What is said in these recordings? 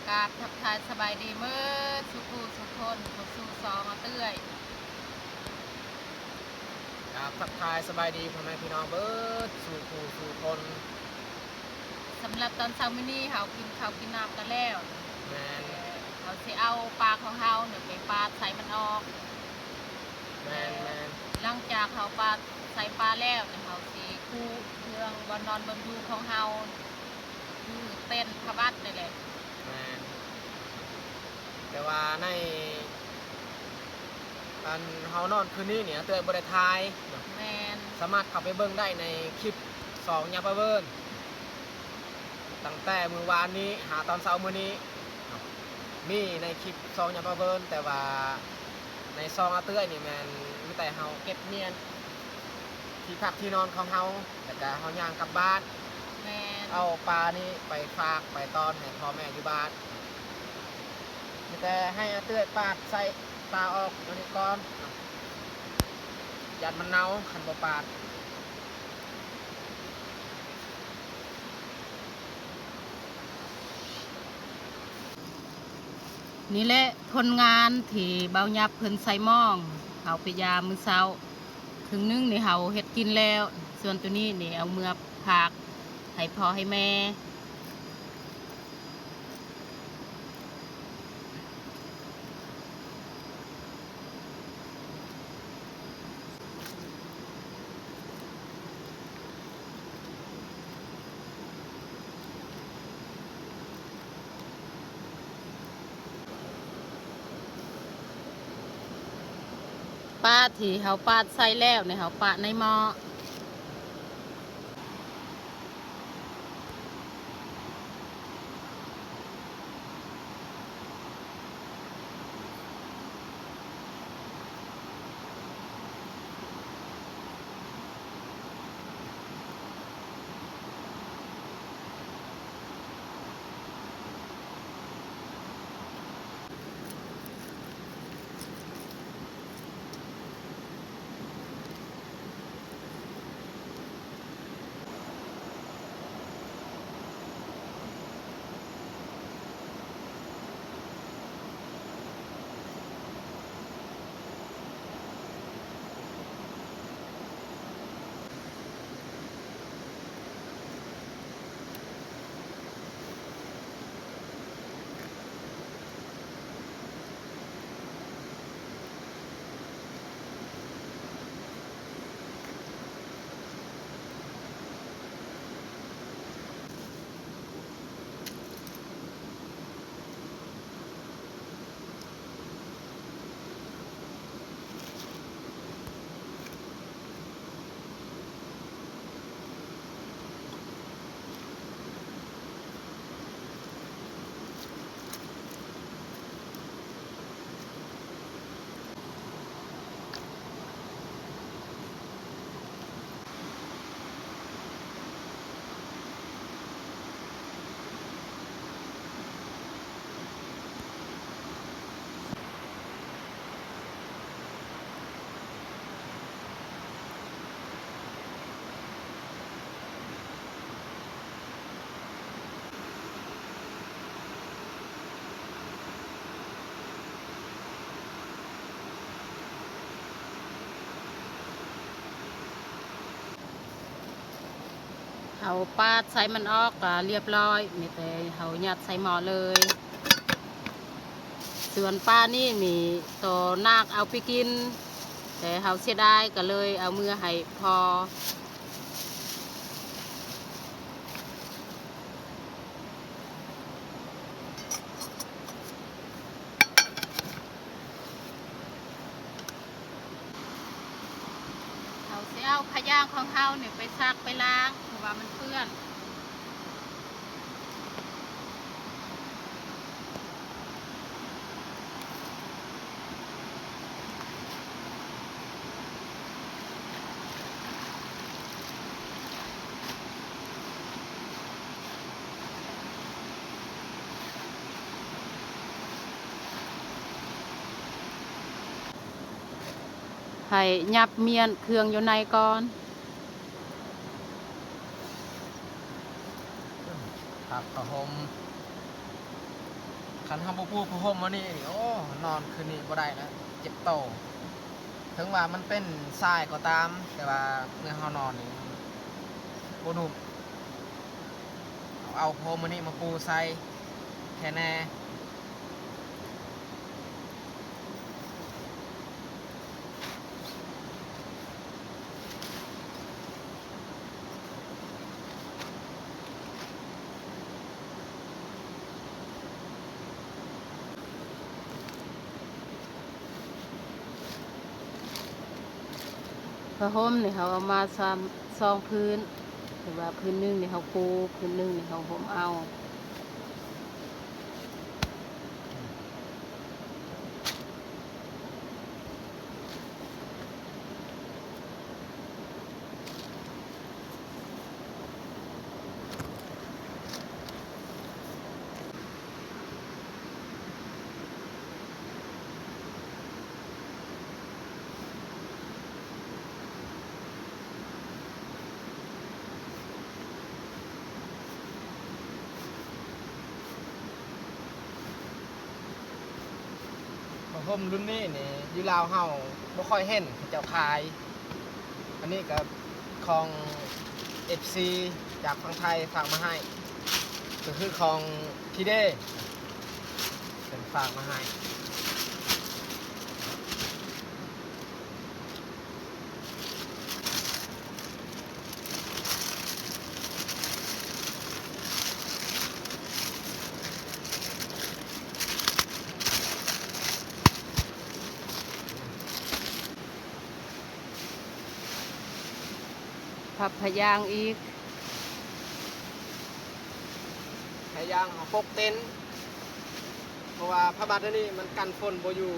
ກາບທັກທາຍສະບາຍດີເໝິດສູ່ຜູ້ສູ່ຄົນ ເຂົ້າສູ່ຊ່ອງອາເຕື້ອຍ. ກາບທັກທາຍສະບາຍດີພໍ່ແມ່ພີ່ນ້ອງເບີດສູ່ຜູ້ສູ່ຄົນ. ສຳລັບຕອນເຊົ້າມື້ນີ້ ເຮົາກິນເຂົ້າກິນນ້ຳກັນແລ້ວ. ແມ່ນ. ເຮົາຊິເອົາປາຂອງເຮົານີ້ໄປປາດໄສ້ມັນອອກ. ແມ່ນໆ. ຫຼັງຈາກເຮົາປາດໄສ້ປາແລ້ວນີ້ ເຮົາຊິປູເຄື່ອງບ່ອນນອນບ່ອນຢູ່ຂອງເຮົາ ຄືເຕັນພະບັດນີ້ແຫຼະ. ແມ່ນ. ແຕ່ວ່າໃນ ອັນເຮົານອນຄືນນີ້ນີ້ ອາເຕື້ອຍບໍ່ໄດ້ຖ່າຍເນາະ. ແມ່ນ. ສາມາດເຂົ້າໄປເບິ່ງໄດ້ໃນຄລິບຊ່ອງຍາປາເວີນ ຕັ້ງແຕ່ມື້ວານນີ້ຫາຕອນເຊົ້າມື້ນີ້ເນາະ. ມີໃນຄລິບຊ່ອງຍາປາເວີນ ແຕ່ວ່າໃນຊ່ອງອາເຕື້ອຍນີ້ແມ່ນມີແຕ່ເຮົາເກັບມ້ຽນທີ່ພັກທີ່ນອນຂອງເຮົາ ແລ້ວກະເຮົາຍ່າງກັບບ້ານ. ແມ່ນ. ເອົາປານີ້ໄປຝາກໄປຕ້ອນໃຫ້ພໍ່ແມ່ຢູ່ບ້ານ. ມີແຕ່ໃຫ້ອາເຕື້ອຍປາດໄສ້ປາອອກດຽວນີ້ກ່ອນ ຢ້ານມັນເນົ່າຄັນບໍ່ປາດ. ນີ້ແຫຼະຜົນງານທີ່ບ່າວຫຍັບເພິ່ນໃສ່ໝ້ອງ ເຮົາໄປຢາມມື້ເຊົ້າ. ເຄິ່ງໜຶ່ງນີ້ເຮົາເຮັດກິນແລ້ວ ສ່ວນໂຕນີ້ນີ້ເອົາເມືອຝາກໃຫ້ພໍ່ໃຫ້ແມ່. ປາທີ່ເຮົາປາດໄສ້ແລ້ວນີ້ ເຮົາປະໃນໝໍ້. ເຮົາປາດໄສ້ມັນອອກກະລຽບລ້ອຍ ມີແຕ່ເຮົາຍັດໃສ່ໝໍ້ເລີຍ. ສ່ວນປານີ້ມີໂຕນາກເອົາໄປກິນ ແຕ່ເຮົາເສຍດາຍກະເລີຍເອົາເມືອໃຫ້ພໍ່. ເຮົາຊິເອົາຂະຫຍາງຂອງເຮົານີ້ໄປຊັກໄປລ້າງ ເພາະວ່າມັນເປື້ອນ. ໃຫ້ຫຍັບມ້ຽນເຄື່ອງຢູ່ໃນກ່ອນ. ພັກຜ້າຫົ່ມ. ຄັນເຮົາບໍ່ປູຜ້າຫົ່ມມື້ນີ້ນີ້ ໂອ້ ນອນຄືນນີ້ບໍ່ໄດ້ແລ້ວ ເຈັບໂຕ. ເຖິງວ່າມັນເປັນຊາຍກໍຕາມ ແຕ່ວ່າເມື່ອເຮົານອນນີ້ບໍ່ນຸ່ມ. ເອົາຜ້າຫົ່ມມື້ນີ້ມາປູໃສ່ແຄ່ແນ່. ຜ້າຫົ່ມນີ້ເຮົາເອົາມາສາມ ສອງພື້ນ ແຕ່ວ່າພື້ນໜຶ່ງນີ້ເຮົາປູ ພື້ນໜຶ່ງນີ້ເຮົາຫົ່ມເອົາ. ຜ້າຫົ່ມລຸ້ນນີ້ນີ້ ຢູ່ລາວເຮົາບໍ່ຄ່ອຍເຫັນເຂົາເຈົ້າຂາຍ. ອັນນີ້ກໍຂອງເອັຟຊີຈາກຝັ່ງໄທຝາກມາໃຫ້ ກໍຄືຂອງພີເດ ເພິ່ນຝາກມາໃຫ້. ພັບຜ້າຢາງອີກ ຜ້າຢາງເຮົາປົກເຕັນ ເພາະວ່າຜ້າບັດອັນນີ້ມັນກັນຝົນບໍ່ຢູ່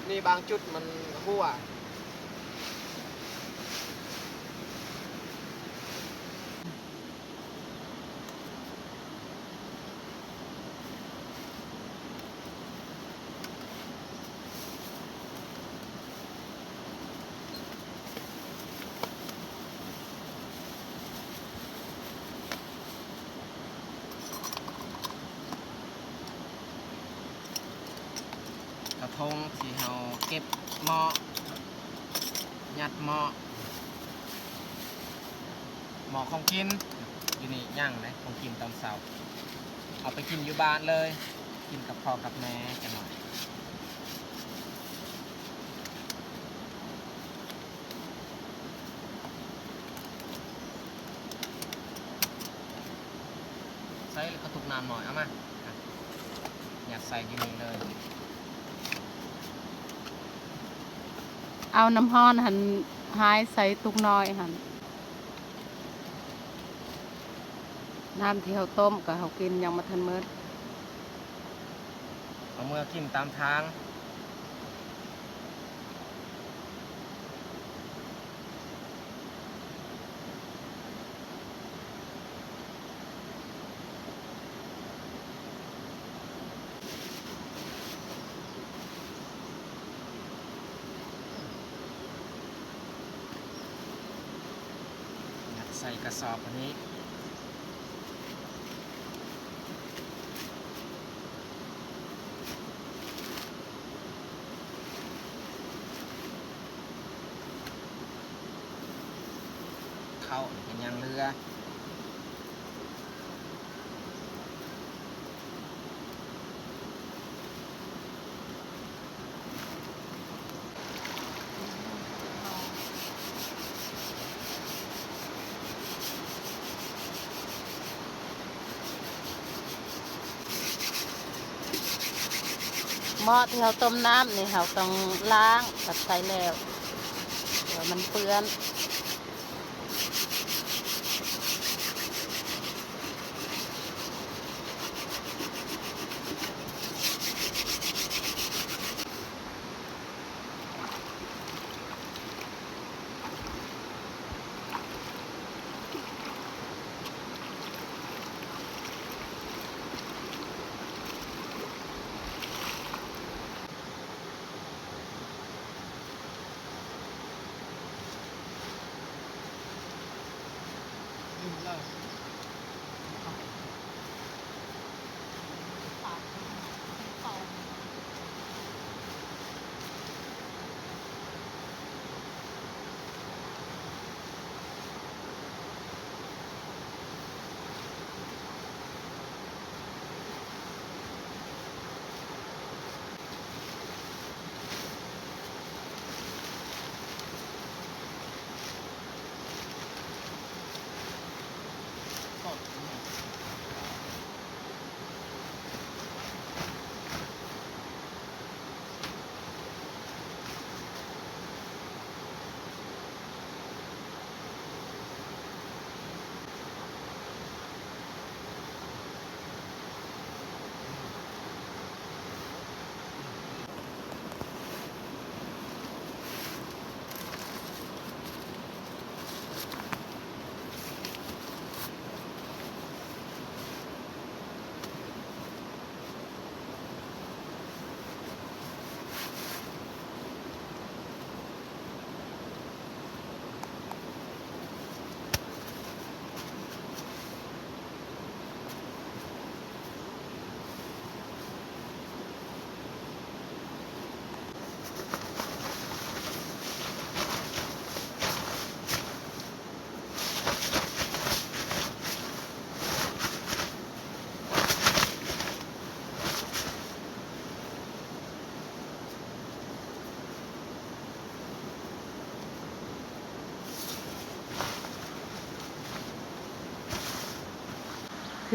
ມີບາງຈຸດມັນຮົ່ວ. ກະທົງທີ່ເຮົາເກັບເໝາະ ຍັດເໝາະ ເໝາະຂອງກິນ ຢູ່ນີ້ຍັງເດ້ ຂອງກິນຕອນເຊົ້າ ເອົາໄປກິນຢູ່ບ້ານເລີຍ ກິນກັບພໍ່ກັບແມ່ຈັກໜ້ອຍ. ໃສ່ແລ້ວກະຕຸກນ້ຳໜ້ອຍ ເອົາມາ ຍັດໃສ່ຢູ່ນີ້ເລີຍ. ເອົານ້ຳຮ້ອນຫັ້ນ ຫາຍໃສ່ຕຸກນ້ອຍຫັ້ນ. ນ້ຳທີ່ເຮົາຕົ້ມກະເຮົາກິນຍັງບໍ່ທັນໝົດ ເອົາເມືອກິນຕາມທາງ. ຍັດໃສ່ກະສອບອັນນີ້ ເຂົ້ານີ້ກະຍັງເຫຼືອ. ໝໍ້ທີ່ເຮົາຕົ້ມນ້ຳນີ້ ເຮົາຕ້ອງລ້າງ ຕັກໃສ່ແລ້ວ ເພາະວ່າມັນເປື້ອນ. ເ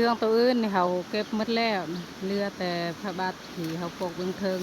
ເຄື່ອງໂຕອື່ນນີ້ເຮົາເກັບໝົດແລ້ວ ເຫຼືອແຕ່ຜ້າບັດທີ່ເຮົາປົກເບື້ອງເທິງ.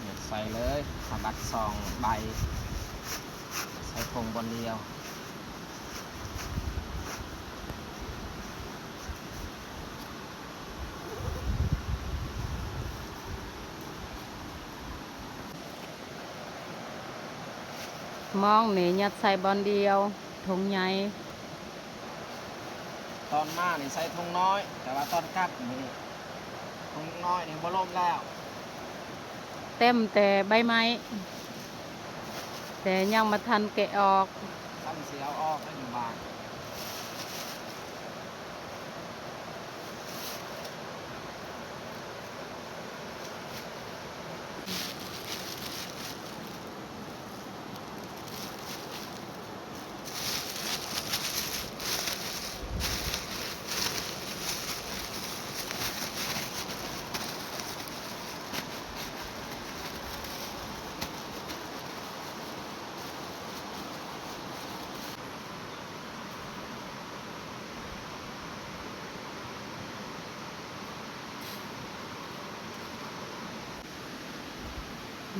ຍັດໃສ່ເລີຍ ຜ້າບັດສອງໃບ ໃສ່ຖົງບ່ອນດຽວ. ມອງນີ້ຍັດໃສ່ບ່ອນດຽວ ຖົງໃຫຍ່. ຕອນມານີ້ໃສ່ຖົງນ້ອຍ ແຕ່ວ່າຕອນກັບນີ້ຖົງນ້ອຍນີ້ບໍ່ລົມແລ້ວ. ເຕັມແຕ່ໃບໄມ້ ແຕ່ຍັງບໍ່ທັນແກະອອກ. ຄັນຊິເອົາອອກໄດ້ລຳບາກ.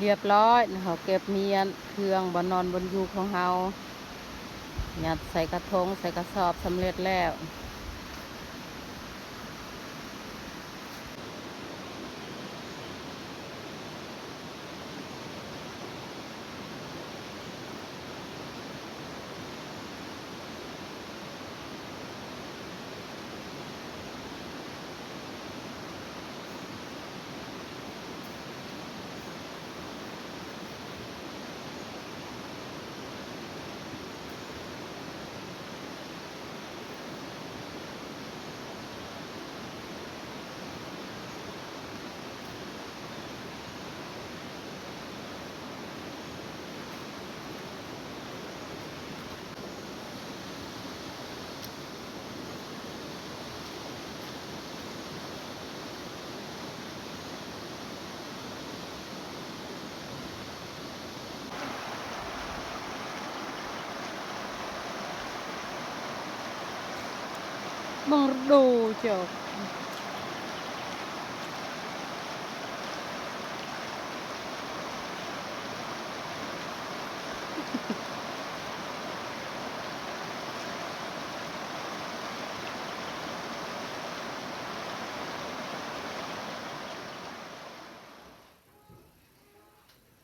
ຮຽບຮ້ອຍ ເຮົາເກັບມ້ຽນເຄື່ອງບ່ອນນອນບ່ອນຢູ່ຂອງເຮົາ ຍັດໃສ່ກະທົງ ໃສ່ກະສອບສຳເລັດແລ້ວ. ເບິ່ງດູເຈົ້າ.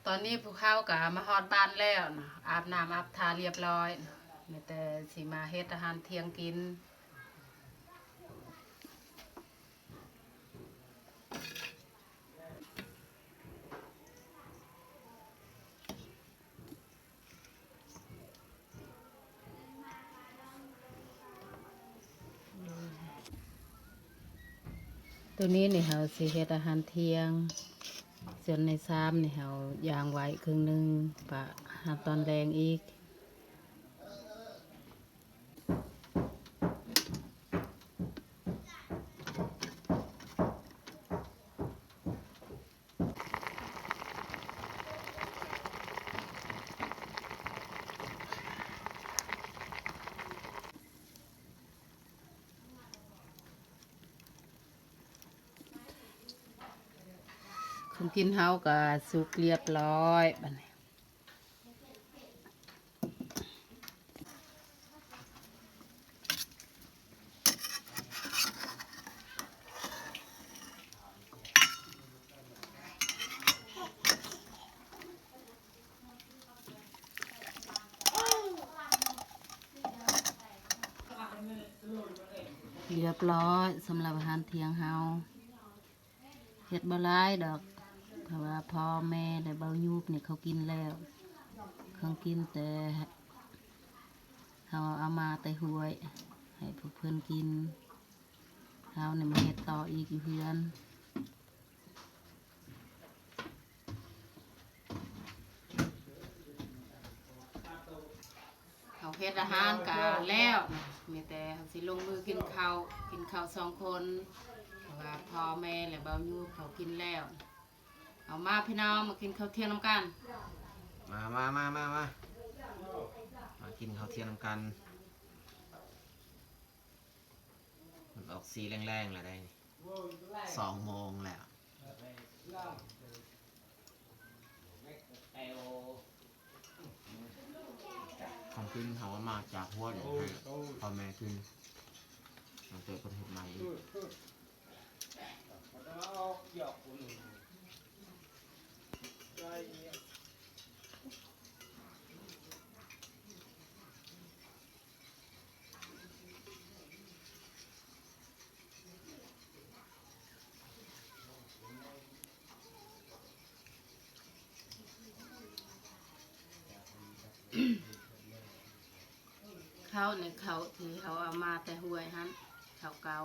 ຕອນນີ້ພວກເຮົາກໍມາຮອດບ້ານແລ້ວນະ, ອາບນ້ຳອາບທ່າລຽບຮ້ອຍນະ, ມີແຕ່ຊິມາເຮັດອາຫານທ່ຽງກິນ. ໂຕນີ້ນີ້ເຮົາຊິເຮັດອາຫານທ່ຽງ, ສ່ວນໃນຊາມນີ້ເຮົາຢ່າງໄວ້ເຄິ່ງໜຶ່ງ ປະຫາຕອນແລງອີກ. ຂອງກິນເຮົາກໍສຸກລຽບຮ້ອຍ ບາດນີ້. ລຽບຮ້ອຍສຳລັບອາຫານທ່ຽງເຮົາ. ເຮັດບໍ່ຫຼາຍດອກ ເພາະວ່າພໍ່ແມ່ ແລະ ເບົາຍູບນີ້ເຂົາກິນແລ້ວ. ເຂົາກິນແຕ່ ເຮົາເອົາມາແຕ່ຫ້ວຍ ໃຫ້ພວກເພິ່ນກິນ. ເຮົານີ້ມາເຮັດຕໍ່ອີກຢູ່ເຮືອນ. ເຮົາເຮັດອາຫານກະແລ້ວນະ, ມີແຕ່ເຮົາຊິລົງມືກິນເຂົ້າ, ກິນເຂົ້າສອງຄົນ ເພາະວ່າພໍ່ແມ່ ແລະ ເບົາຍູບເຂົາກິນແລ້ວ. ເອົາມາພີ່ນ້ອງ ມາກິນເຂົ້າທ່ຽງນຳກັນ. ມາ ມາ ມາ ມາ ມາ ມາກິນເຂົ້າທ່ຽງນຳກັນ. ມັນອອກສີແລງໆ ແລ້ວໄດ໋ນີ້ ສອງໂມງແລ້ວ. ຂອງກິນເຮົາເອົາມາຈາກຫົວນີ້ ໃຫ້ພໍ່ແມ່ກິນ ຕັ້ງແຕ່ເພິ່ນເຮັດໃໝ່. ເຂົ້າໃນເຂົ້າທີ່ເຮົາເອົາມາແຕ່ຫ້ວຍຫັ້ນ ເຂົ້າເກົ່າ.